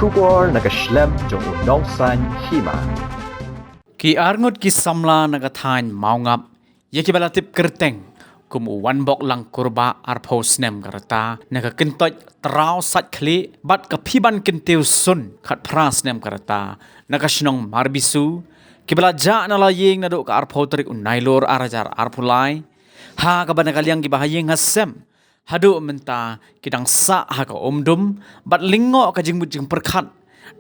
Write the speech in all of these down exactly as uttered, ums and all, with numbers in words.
Khubor na ka shlem jong u Nongsaiñ Hima. Ki arngut ki samla na ka thaiñ Mawngap, ïa kiba la tip kyrteng kum u Wanbok Langkurbah, arphew snem ka rta, na ka kyntoit Traw Saitkhlieh, bad ka Phiban Kyntiew Sun, khatphra snem ka rta, na ka shnong Marbisu, kiba la jah na la ïing naduh ka arphew tarik u Nailur ar hajar arphew lai, ha kaba na ka liang kiba ha ïing ha sem haduh mynta ki dang sah ha ka umdum bad lyngngoh ka jingmut jingpyrkhat,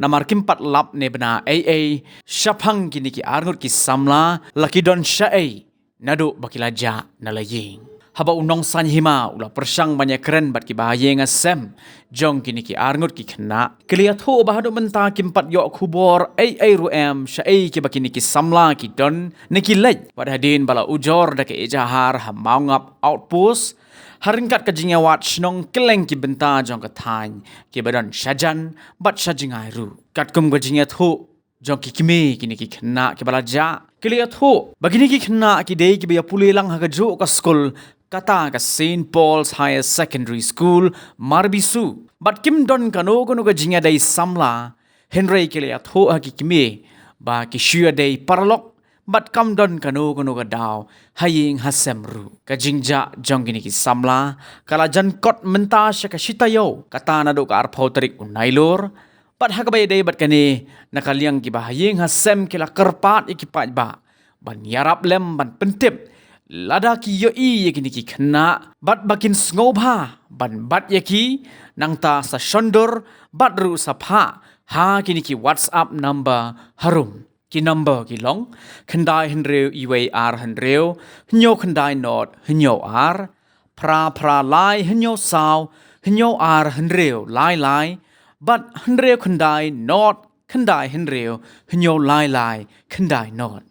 namar kim pat lap ne bna ei ei shaphang kine ki arngut ki samla, la ki don shaei naduh ba ki la jah na la ïing. Haba u Nongsaiñ Hima u la pyrshang ban ïakren bad kiba ha ïing ha sem jong kine ki arngut ki khynnah, ki la ïathuh ba haduh mynta kim pat ïoh khubor ei ei ruh em shaei kiba kine ki samla ki don ne ki leit, wat hadien ba la ujor da ka ejahar ha Mawngap Outpost, ha ryngkat ka jingïawad shnong kylleng ki bynta jong ka thaiñ, kiba don shajan bad shajngai ruh. Katkum ka jingïathuh jong ki kmie kine ki khynnah kiba la jah, ki la ïathuh ba kine ki khynnah ki dei kiba ïa pule lang ha kajuh ka skul, kata ka Saint Paul's Higher Secondary School, Marbisu. Bad kim don kano kano ka jingïadei samla, hynrei ki la ïathuh ha ki kmie ba ki shu ïadei paralok bad kam don kano kano ka daw ha ïing ha sem ruh. Ka jingjah jong kine ki samla ka la jan kot mynta sha ka shi taïew, kata naduh ka arphew tarik u Nailur, bad ha kaba ïadei bad kane, na ka liang kiba ha ïing ha sem ki la kyrpad ïa ki paidbah ban ïarap lem ban pyntip lada ki ïohi ïa kine ki khynnah, bad ba kin sngewbha ban bat ïa ki, nangta sa shondur bad ruh sa phah ha kine ki WhatsApp number harum. Ki number ki long khyndai hynriew iwei ar hynriew hynñiew khyndai nod hynñiew ar, phra phra lai hynñiew saw hynñiew ar hynriew lai lai, bad hynriew khyndai nod khyndai hynriew hynñiew lai lai khyndai nod.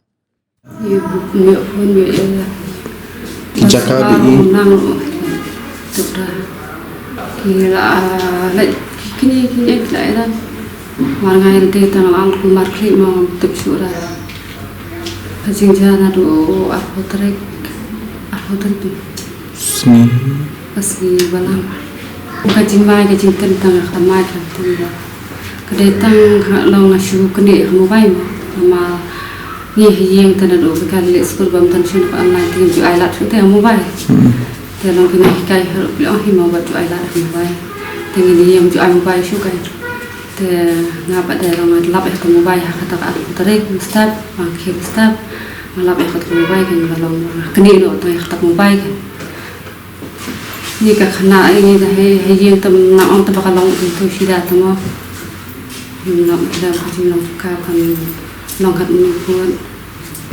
Ïa, ïa, ïa, ïa. Ki jaka ba i. Nang, tu da. Ki la, la, kini, kini, ki la, ïa. Mar ngai rete tang lang ku mar kli ma tip shu da. Ka jingjia naduh arphew tarik. Arphew tarik. Sngi. Ka sngi Balang. Ka jingmai, ka jingteng tang ka mai ka teng da. Ka dei tang ka long nga shu kane ha mobile mo. Namar ngi ha ïing te naduh ka leit skul bym tang shu na ka online te ngim ju ai lad shu te ha mobile. Hmm. Te long kine hikai haruh pli ong hi mo bad ju ai lad ha mobile. Te ngin ïa ju ai mobile shu kai. Te nga pat de long nga lap ïa ka mobile ha kata ka arphew tarik mynstep, bang khie mynstep. Nga lap ïa kata ka mobile kan ba long nga kane noh tang ïa kata ka mobile kan. Ni ka khynnah ngi da hei, hei ïing tam na ong tam ba ka long tu shi da tam mo. Ni na ong da ka jing long ka kan long kat ni pun.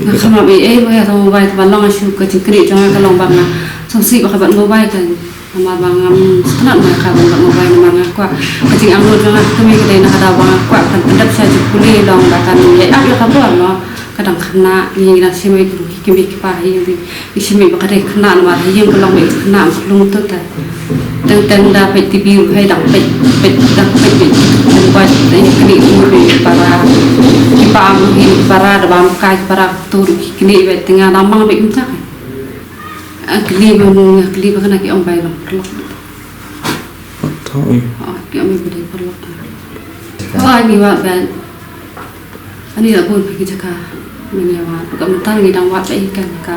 Nga kham lap ei ei ba ïa tam mobile tam ba long shu ka jingkynnoh jong nga ka long ba nga sngewsih ba ka bat mobile kan. Namar ba ngam sngewtynnat ba ka ban bat mobile namar nga kwah ka jingangnud jong nga ka mih ka dei na ka daw ba nga kwah kan pyndep sha jingpule long ba kan ïa ap ïa ka bor mo. Ka dang khynnah ngi ngi dang shim ei ki kmie ki kpa hi. Ngi shim ei ba ka dei khynnah namar ha ïing ka long ba i khynnah ma ka lung tu te. Teng teng da peit T V ruh hei dang peit peit dang peit peit. Teng ba dei kine ki para ki pa am hi para da bam kai para tu ruh ki kine ba teng da mang ba im tak. A kli ba ngi kli ba kana ki ong bai long paralok. Tau i. Oh, ki ong ba dei paralok. Oh, ani wa ba. Ani la bun phi ki jaka. Mane wa ka mynta ngi dang wad ba i kan ka.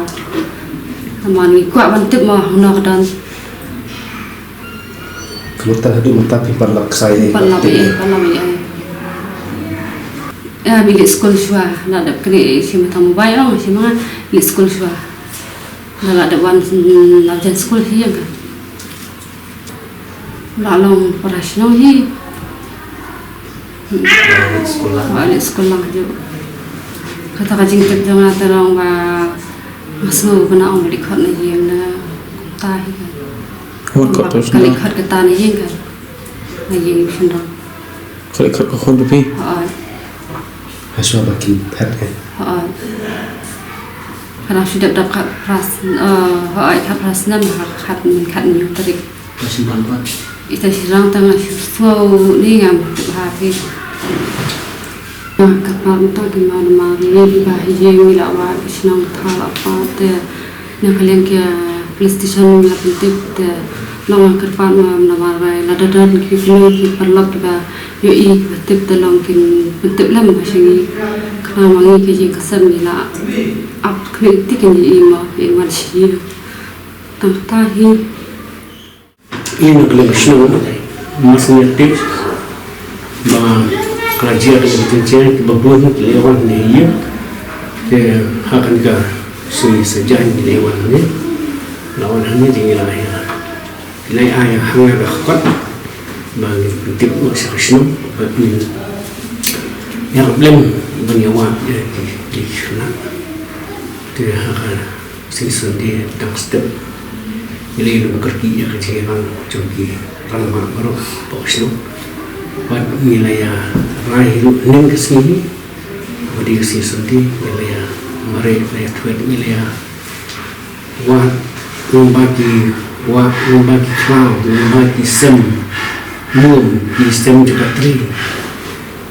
Namar ngi kwah ban tip mo hangno ka don. Ka mynta haduh mynta phi pat la ksai. Pat la ba i, pat la ba i ai. Ya, mi leit skul shuwa, la dep kane i shi mynta mobile ong shi ma nga leit skul shuwa. La la dep wan, mm, la jan skul hi ya ka. La long para shnong hi. Hmm. Leit skul lang. Wa leit skul lang ju. Kata ka jingtip jong nga te long ba nga sngew ba na ong leit khot na ïing na ta hi ka. Wan khot to ka leit khot kata na ïing ka. Na ïing shynrang. Ka leit khot ka khun jong phi. Hooid. Hashwa ba kin phet ka. Hooid. Ka dang shu dep dep khat phra sn-, eh, hooid, khat phra snem ha khat min khat min tarik. Ka shynrang pat. Ita shynrang tang nga shu sngew ni ngam tip ha phi. Ka pa mynta ki ma ma ni ba hi jeng ni la wa ki shnong tha la pa te na ka liang ki police station la pyntip te Long kyrpad ma namar ba lada don ki khynnah ki paralok ba ïohi ba tip te long kin pyntip lem ba sha ngi. Khnang ma ngi ki jingkasem ngi la ap khmih ti kin ïohi ma ki wan shi. Tang ta hi. Ïa na ka liang shnong, mas ngi tip ba ka la jia ka jingtynjiang kiba bun ki la wan ne ïa. Te ha kane ka sngi Saitjaiñ ki la wan ne. La wan ne ding la ïa. Ki la ïa ha nga ka khot ba ngi tip ma sa ka shnong ba ngi ïa ka blem ban ïa wan ïa ki ki shnong. Te ha ka Sngi Sunday tang step. Ngi la ïa lum kyrkieh ïa ka jingïalang jong ki rangbah baroh hapoh shnong. Bad ngi la ïa rai ruh hynnin ka sngi hi. Ba dei ka Sngi Sunday ngi la ïa mareh la ïa thwet ngi la ïa wad lyngba ki wah lyngba ki khlaw lyngba ki sem mum ki sem jong ka tri.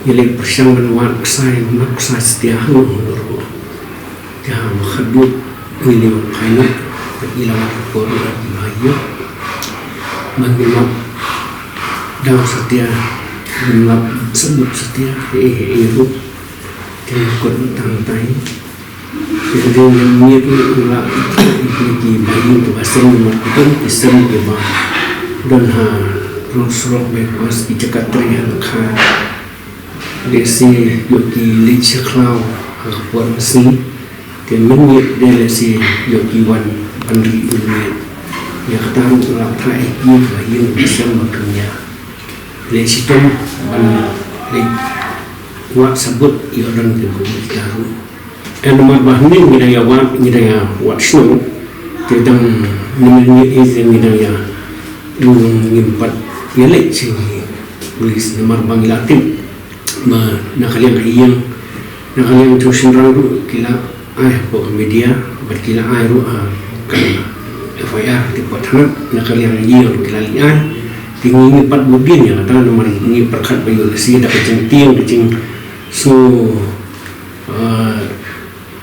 Ngi la ïa pyrshang ban wad ksai ban wad ksai satia hangno hangno ruh. Te haba khatduh ngi la ïoh pynïaid bad ngi la wad ka por ba ki ba ïoh. Ban ngim lap daw satia, ngim lap sabut satia, eh eh eh ruh. Te ngi kut tang tai. Te ngi ngi ruh ngi la ïoh ki ba ïoh ki ba sem, ngim lap ki sem ki ba don ha rong surok, bypass, ki jaka trei ha la kha. Lehse ïoh ki leit sha khlaw ha ka por ka sngi. Te mynmiet de lehse ïoh ki wan ban ri mynmiet. Ïa kata ruh nga la thah ïa ki ba ïa ki sem ba kynja. Lehse shitom ban leit wad sabut ïa don ki ba kita ruh. Te namar ba hynnin ngi dang ïa wad, ngi dang ïa wad shnong. Te dang mynmiet ïa ngi dang ïa, ngim pat ïa leit sha ki police namar ba ngi la tip ba na ka liang ka ïing, na ka liang jong shynrang ruh ki la ai hapoh ka media bad ki la ai ruh ha ka F I R te pat thanat na ka liang ka ïing ruh ki la leit ai. Te ngi ngi pat bud dien ïa kata namar ngi pyrkhat ba ïoh lehse da ka jingtieng ka jingsngew, ah,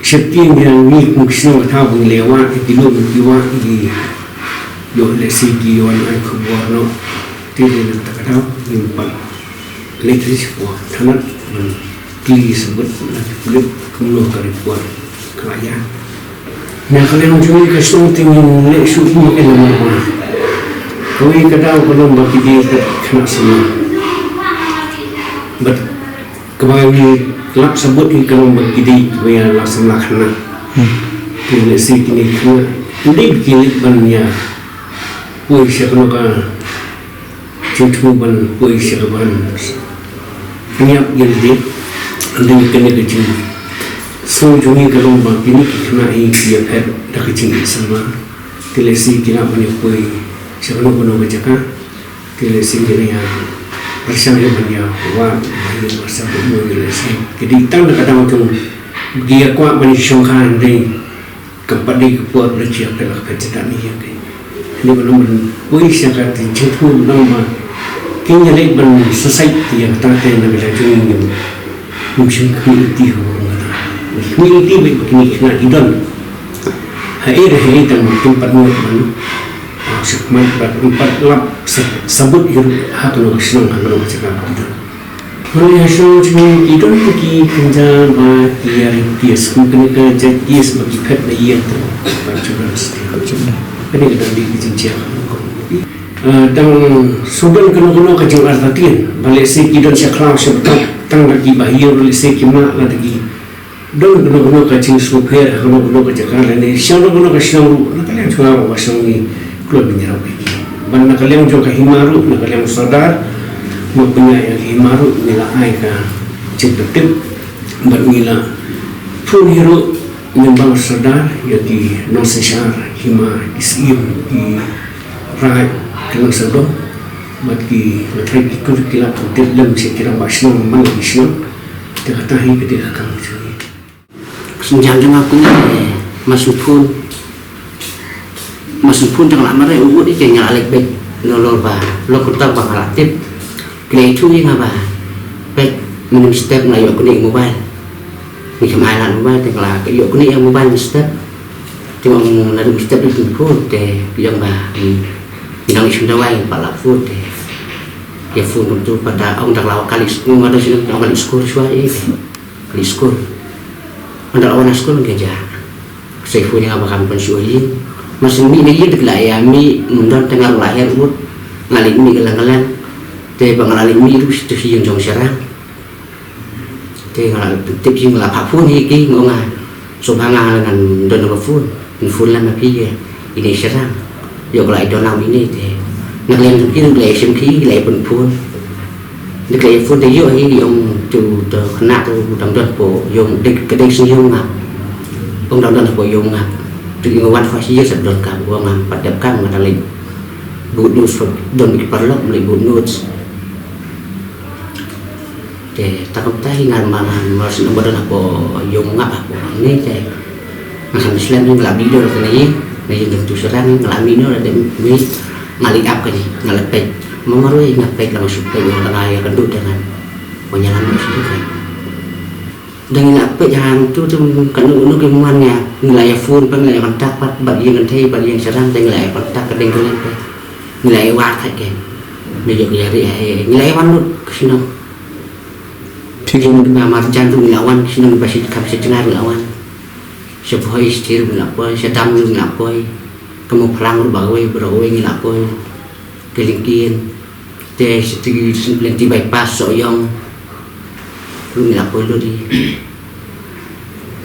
sheptieng ïa ngi kum ki shnong, kata ba ngi la wad ïa ki lum ki wah ïa ki, ïoh lehse ki wan ai khubor noh. Te dei na kata ka daw ngim pat leit sha pdeng thanat ban kylli sabut na ki pulit kumno ka report ka la ïaid. Na ka liang jong ngi ka shnong te ngin leh shuh ïa ka namar ba kawei ka daw ka long ba ki dei ka khynnah samla. Bad kaba ngi lap sabut hi ka long ba ki dei kiba ïa la samla khynnah. Hmm. Te lehse kine ki khynnah ym dei ba ki leit ban ïa poi sha kano ka jingthmu ban poi sha ka ban pynïap ïa lade. Hynrei kane ka jingsngew jong ngi ka long ba kine ki khynnah hi ki ïa phet da ka jingïeit samla. Te lehse ki lah ban ïa poi sha kano kano ka jaka. Te lehse ngi la ïa pyrshang ïa ban ïa wad ba ïa wad sa ba mo ïa lehse ki dei tang da ka daw jong ki ïa kwah ban ïa shongkha, hynrei kam pat dei ka por ba la jia phet la ka phet jyndat ne ïa ki. Hynrei ban ym ban poi sha ka jingthmu ban ym ba ki ïa leit ban suicide, te ïa kata te na ka liang jong ngi ngim shym khmih lynti ha ka por kata. Ngi khmih lynti ba kine ki khynnah ki don ha ei re ha ei tang ba kim pat ngop ban Sha khmat bad ym pat lap sa-, sabut hi ruh ha kano ka shnong ha kano ka jaka ba ki don. Hynrei ha shnong jong ngi ki don ki kynja ba ki ïa ring case, kum kane ka jait case ba ki phet na ïing te ba ki don stia. Kane ka dang dei ki jingjia. Ah, dang shu don kano kano ka jingartatien ba lehse ki don sha khlaw sha btap, tang da ki bahaïing ruh lehse ki mah lada ki don kano kano ka jingsngewpher ha kano kano ka jaka lane sha kano kano ka shnong ruh, na ka liang jong nga ba shnong ngi kloi ban ïarap ïa ki. Bad na ka liang jong ka hima ruh, na ka liang u sordar, na ka liang ka hima ruh ngi la ai ka jingpyntip bad ngi la phone hi ruh, ngi bang sordar ïa ki nongsynshar hima, ki syiem, ki raid, ki nongsynshar bad ki la trai ki kur ki la pyntip lem sha ki rangbah shnong man la ki shnong. Te kata hi ka dei ka kam jong ngi. Ka synjam jong nga kumne, ma shu phone. Ma shu phone te nga la mareh u ud ïa ki, nga la leit beit. Nalor ba, lor kumta ba nga la tip. Ki la ïathuh ïa nga ba peit mynstep nga la ïoh kane ïa mobile. Ngi khlem ai lad mobile te nga la ïoh kane ïa mobile mynstep. Te nga ong naduh mynstep ïa phone te ki ong ba, hmm, Nang i sum dawai pa la phone te. Ïa phone kumtu pat da ong da la kali skul, ma da sum ong kali skul shuwa eh. Kali skul. Ong da la wan skul ngi ja. Sa i phone ïa nga ba kam pyn shuwa ïing. Mar shu mih na ïing da la ïa mih, ym don te nga ruh la her ut. Nga leit mih ka lang ka lang. Te ba nga la leit mih ruh sha ïing jong Sharang. Te nga la tip hi, nga la phah phone hi ki, nga ong nga, sngewbha nga la ngan don ka phone. Ngan phone lem ha phi ïa ine i Sharang. Ïoh ka la i don lang ine te. Nga kylliang jong ki, nga la i shim ki, la i pyn phone. Nga la i phone te ïoh hi, ong tu, tu khynnah tu dang don hapoh ïong, dei ka dei seng ïong Ngap. Ong dang don hapoh ïong Ngap. Tu ïong wan first year sa don ka, ong nga pat dep ka, nga dang leit bud notes, don ki paralok, leit bud notes. Te ta kumta hi nga ma, ma, ma shu nang ba don hapoh ïong Ngap hapoh ne te. Nga khlem slem hi nga la mih noh na ïing, na ïing jong tu Sharang nga la mih noh, la dep mih nga leit ap kane, nga la peit. Ma marwei nga peit, la nga shu peit, la nga ïakynduh te ngan wan ïalam noh shuh te. Dang ïa la peit hangtu te katno katno ki mon ïa, ngi la ïa phone pat, ngi la ïa contact pat bad ïing kynthei bad ïing Sharang te ngi la ïa contact ka ding ka leng te. Ngi la ïa wad khat ke. Ngi ïoh ïa rieh, ngi la ïa wan lut ka shnong. Phi Ngi wan ba marjan ruh ngi la wan, shnong ba shi kam shi tnga ngi la wan. Sha Bhoi sha Tir ngi la poi, sha Dam ngi la poi. Ka Mawphrang ruh ba kawei ba kawei ngi la poi. Ka Lyngkien. Te sha Tir lynti bypass Sohiong ruh ngi la poi lut hi.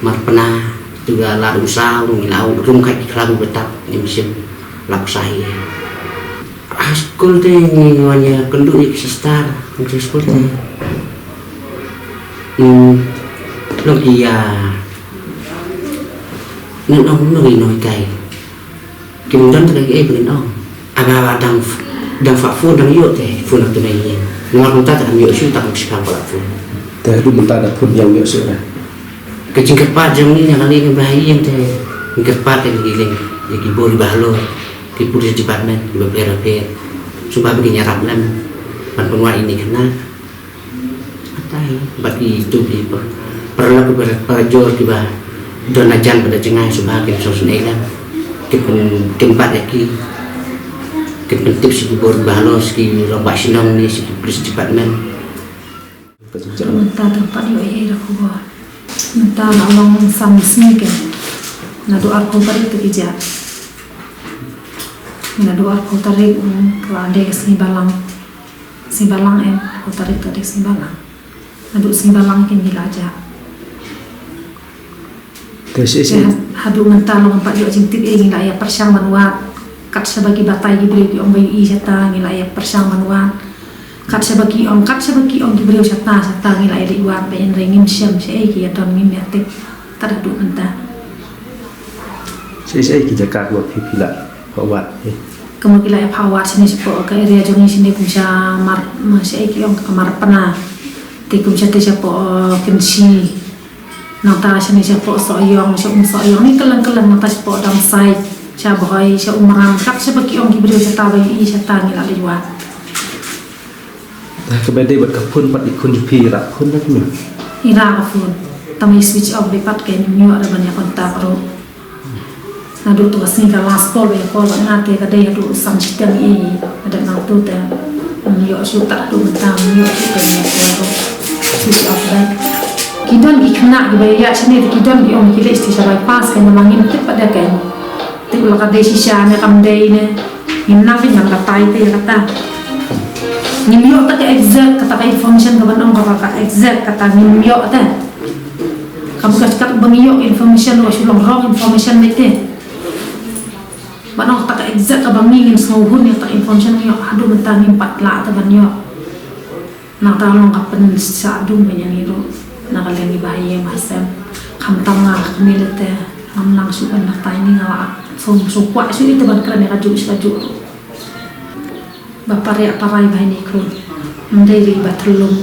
Marpna, tu ka Lad Umsaw ruh ngi la rung khat ki khlaw ba tap, ngim shym la psa hi. Ha skul te ngi wan ïakynduh ïa ki sister, ha skul te. Hmm, long ki ïa, ngan ong long ki nonghikai. Kim don te kaei ba ngin ong. Aba dang, dang phah phone dang ïoh te, phone hangtu na ïing. Namar kumta te kam ïoh shuh, tang shipang ba la phone. Te haduh mynta da phone ïa u ïoh shuh ra. Ka jingkyrpad jong ngi ïa kane ka ba ha ïing te, ngi kyrpad ïa ki lieng, ïa ki bor ba halor, ki police department, ki ba pher ba pher. Sngewbha ba kin ïarap lem ban pynwad ïa kine ki khynnah. Bad kito ki par-, paralok, ki par-, parajor kiba don hajan bad ha jngai, sngewbha kin sngewsynei lem. Kin pyn-, kin bat ïa ki. Kin pyntip sha ki bor ba halor, sha ki rangbah shnong ne sha ki police department. Mynta tang pat ïoh ei ei da khubor. Mynta la long san sngi kein. Naduh arphew tarik te ki jah. Naduh arphew tarik, um, ka la dei ka sngi Balang. Sngi Balang em, arphew tarik te dei sngi Balang. Naduh sngi Balang kein ki la jah. Te shi, shi. Te had-, haduh mynta long pat ïoh jingtip ei, ngi la ïa pyrshang ban wad. Kat shaba ki batai ki briew ki ong ba ïohi shata, ngi la ïa pyrshang ban wad. Kat shaba ki ong, kat shaba ki ong ki briew shata, shata ngi la ïa leit wad, ba hynrei ngim shem shaei ki ïa don, ngim ïa tip. Tad haduh mynta. Shaei shaei ki jaka kiba phi, phi la phah wad, eh? Kumba ki la ïa phah wad shane shapoh ka area jong ngi shane kum sha Mar, ma shaei ki ong ka Marpna. Te kum sha te shapoh, eh, Kynshi. Nangta shane shapoh Sohiong, sha Umsohiong, ne kylleng kylleng, nangta shapoh Damsait, sha Bhoi, sha Umram, kat shaba ki ong ki briew shata ba ïohi shata ngi la leit wad. Kaba dei bad ka phone pat, i khun jong phi i rah phone da kumno? I rah ka phone. Tang i switch off dei pat, ka ngim ïoh da ban ïa contact ruh. Naduh tu ka sngi ka last call ba ïa call bad nga te ka dei haduh san shiteng i, nga dep nangtu te. Ngim ïoh shuh tad haduh mynta, ngim ïoh shuh te, ngim ïoh shuh. Switch off dei. Ki don ki khynnah kiba ïaid shane te ki don ki ong ki leit sha bypass kein, namar ngim tip pat de kein. Te u la ka dei shisha ne kam dei ne. Ngim nang kein ban batai te ïa kata. Ngim ïoh te ka exact kata ka information kaban ong kaba ka exact kata ngim ïoh te. Kaba ka kat ba ngi ïoh information, wat shu long wrong information beit te. Ban ong kata ka exact kaba ngi ngin sngewhun ïa kata ka information ngi ïoh haduh mynta ngim pat lah te ban ïoh. Nangta long ka pynshah dum ba ïa ngi ruh na ka liang ki bahaïing bahasem. Khamtam nga ha kmie lynti ngam nang shuh ban batai, ni nga la shu, shu kwah shuh ïa te ban kren ïa kajuh shi kajuh ruh. Ba pariah parai ba ine i khun. Ym dei ruh iba thyllung,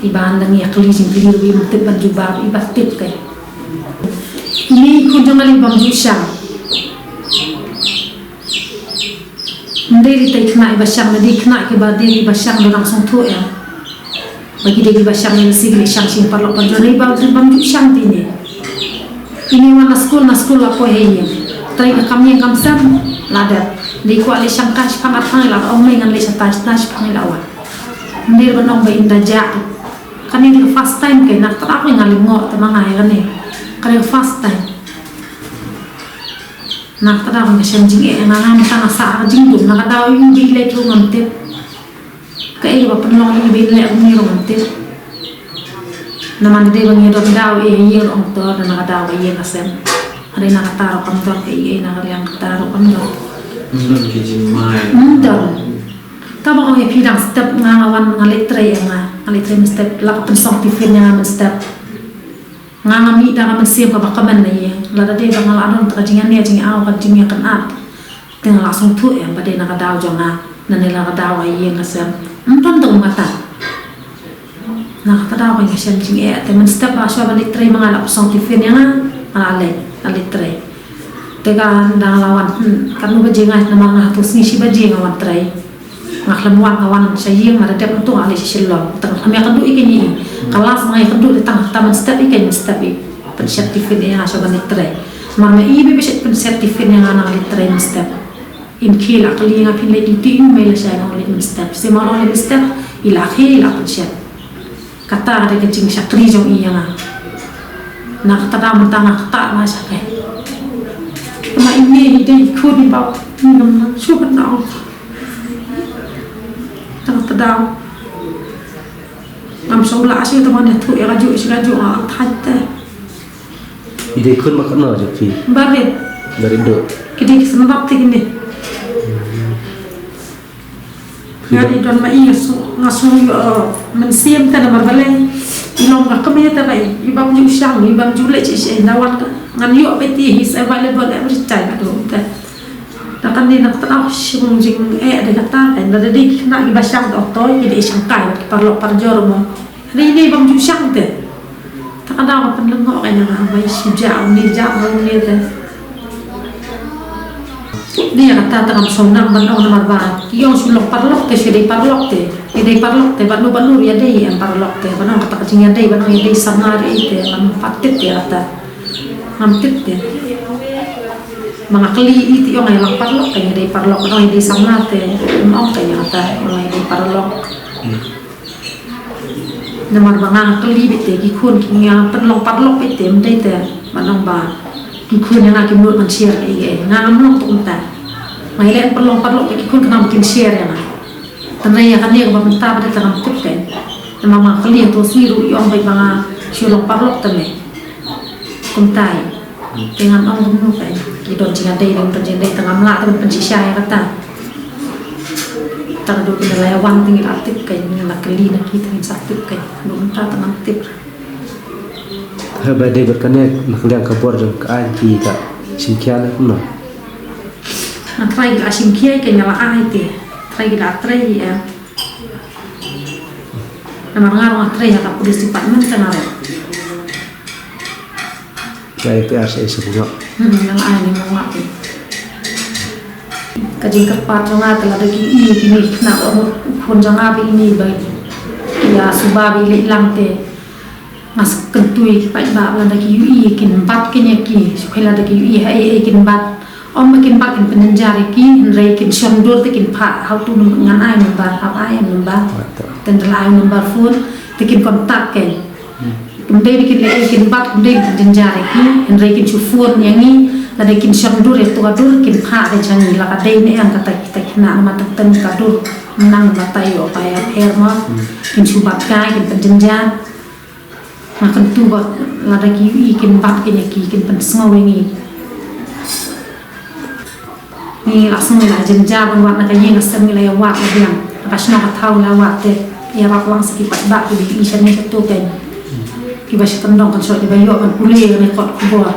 iba dang ïa kylli jingkylli ruh im tip ban jubab, iba tip kein. Ine i khun jong nga lei bym ju shang. Ym dei ruh ita i khynnah iba shang, ym dei i khynnah kiba dei iba shang, da nang sngewthuh ïa. Ba ki dei kiba shang ïa lade, ki leit shang sha ïing paralok parajor, ym dei ba, bym ju shang te ine. Ine wan na skul, na skul la poi ha ïing. Trei ka kam ïing kam sem la dep. Dei kwah leit shangkai shipang arpang ila ong mei ngan leit shata shata shipang ila wan. Ndir ban ong ba in da jah. Kane ka first time kai na kata ka nga lyngngoh te ma nga ïa kane. Kane ka first time. Na kata ka nga shem jingeh nga ngam tang sa ka jingdum na ka daw ïu dei leit ruh ngam tip. Kaei ba pynlong ïa ngi ba in leh kumne ruh ngam tip. Namar dei ba ngi don daw ïa ïing ruh ong to, na ka daw ka ïing ka sem. Hynrei na kata ruh kam don, kaei na ka liang kata ruh kam don. Ym don ki jingmai. Ym don. Kaba ong ïa phi dang step nga, nga wan nga leit trei ïa nga. Nga leit trei mynstep, la ka pynsong tiffin ïa nga mynstep. Nga nga mih da ka mynsiem kaba kmen na ïing. Lada dei ba nga la don ka jingïa ne jingïa aw ka jingïa kynat. Te nga la sngewthuh ïa ba dei na ka daw jong nga, na ne la ka daw ka ïing ka sem. Ym don tang kata. Na kata daw ka ïing ka sem jingeh te mynstep ba shuwa ban leit trei ma nga la pynsong tiffin ïa nga, nga la leit, nga leit trei. Te ka dang la wan, hmm, katno baje nga, namar nga hato sngi shi baje nga wan trei. Nga khlem wan, nga wan sha ïing, nga da dep ntu nga leit sha Shillong. Tang khlem ïakynduh ïa kine. Ka last nga ïakynduh tang ta mynstep ïa kine mynstep ïa. Pynshep tiffin ïa nga sha ban leit trei. Mar nga i ba shet pynshep tiffin ïa nga na leit trei mynstep. In ki la kylli nga phin leit duty ïa mei, la shai nga leit mynstep. Seh ma leit mynstep, i la ki i la pynshep. Kata ka dei ka jingshakri jong i ïa nga. Na kata da mynta nga kata nga shakri. Kama i mei i dei i khun i bap, i ngam nang shu ban nang. Tang ta daw. Ngam sngewlah shuh te mane thuh ïa ka juh sha ka juh nga thait te. I dei khun ba katno jong phi? Barit. Barit duk. Ki dei ki sngewbha te kine. Nga dei don ma i nga sngew, nga sngew ïoh mynsiem te namar balei. I long ka kmie te ba i bam ju shang, i bam ju leh shi shi, na wan ngan ïoh ba te, he's available every time, ado te. Da kane na kata ka shong jingeh da kata ka, da dei ki khynnah kiba shang da oto ki dei shangkai bad ki paralok parajor mo. Dei dei bam ju shang te. Ta ka daw ka pynlyngngoh ka ïa nga ba i shu jah une jah ba une te. Dei ïa kata ta kam shong nang ban ong namar ba ki ong shu long paralok te, shu dei paralok te. Ki dei paralok te bad nu bad nu ïa dei em paralok te. Ban ong kata ka jingïadei ban ong ïadei samla ïa te ngam pat tip te ïa kata. Ngam tip te. Ma nga kylli i te ong ai lang paralok, ka ïa dei paralok, ong ïa dei samla te, ong ka ïa ta, ong ïa dei paralok. Namar ba nga kylli beit te ki khun ki nga pynlong paralok beit te, ym dei te, ba nong ba ki khun ïa nga kim nud ban share ei ei, nga ngam long tuk mynta. Nga ïa leh pynlong paralok beit ki khun ka nang ba kin share ïa nga. Tang ïa kane kaba mynta ba dei tang ngam tip kein. Namar ma nga kylli hato sngi ruh i ong beit ba nga shu long paralok te me. Kumta i. Te ngan ong kumno kein. Ki don jingïadei, don jingïadei tang ngam lah te ban pynshisha ïa kata. Tang dei ki la ïa wan te ngi la tip kein, ngi la kylli na ki te ngin sa tip kein. Dei mynta tang ngam tip. Haba dei bad kane na ka liang ka bor jong ka aiñ ki ka shim khia ne kumno? Nga trai ki la shim khia kein, nga la ai te. Trai ki la trai ïa. Namar nga ruh nga trei ha ka police department ka nga ruh. Ka A P R sa isa bunga. Hmm, nga la ai ne bunga. Ka jingkyrpad jong nga te lada ki i kine ki khynnah ba mut u khun jong nga ba ine ba ki ïa suba ba i leit lang te. Nga sa kyntu ïa ki paidbah lada ki ïohi kin bat kin ïa ki. Shu khie lada ki ïohi ha ei ei kin bat. Ym ba kin bat kin pynjynjar ïa ki, hynrei kin shon dur te kin phah, ha utu num-, ngan ai number, hap ai number. Te nda la ai number phone, te kin contact kein. Ym dei ba kin leh ei kin bat, ym dei kin pynjynjar ïa ki, hynrei kin shu phone ïa ngi, lada kin shon dur ïa utu ka dur, kin phah te sha ngi, la ka dei ne em kata kita khynnah namar tang tang ka dur, nang ba tai ïoh pa ïa pher mo, kin shu bat kai, kin pynjynjar. Nga kyntu ba lada ki ïohi kin bat kin ïa ki kin pynsngew ïa ngi. Ngi la sngew la jynjar ban wad na ka ïing ka sem ngi la ïa wad la biang. Na ka shnong ka thaw la wad te. Ïarap lang sa ki paidbah kiba ïohi shane shato kein. Kiba sha kyndong kan shu kiba ïoh ban pule ïa kane kot khubor.